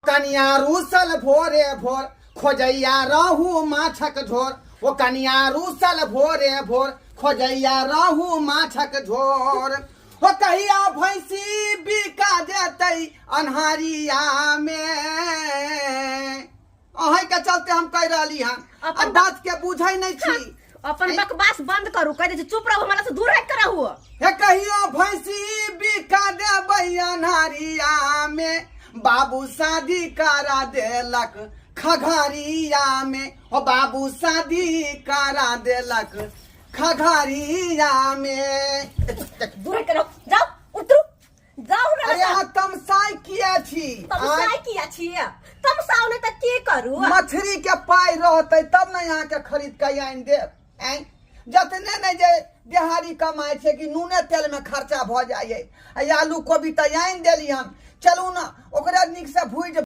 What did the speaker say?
कनिया रूसल भोरे भोर खोजैया रहू माछक झोर, ओ कनिया रूसल भोरे भोर खोजैया रहू माछक झोर, ओ कहिया भैंसी बिका जेतै अन्हारिया में। अहीं के चलते हम कह रहली हन, आ बात के बुझै नहीं छी। अपन बकवास बंद करू, कह दे चुप रहू, हमरा से दूर हट के रहू। हे कहियो भैंसी बिका देबै अन्हारिया में, बाबू शादी करा देलक खगड़िया में, ओ बाबू शादी करा देलक खगड़िया में। दूर हट के रहू, जाओ उतरू, जाओ हमरा अरे अहाँ तमसाइ किया छी? तमसाइ किया छी? तमसाउ नहि तऽ की करू? मछली के पाइ रहतै तब ने अहाँके खरीद के आनि देब। आँय, जतने ने जे देहाड़ी कमाइ छै कि नूने तेलमे खर्चा भऽ जाइए। आ आलू कोबी तऽ आनि देली हम, चलू ने ओकरा नीकसँ भूजि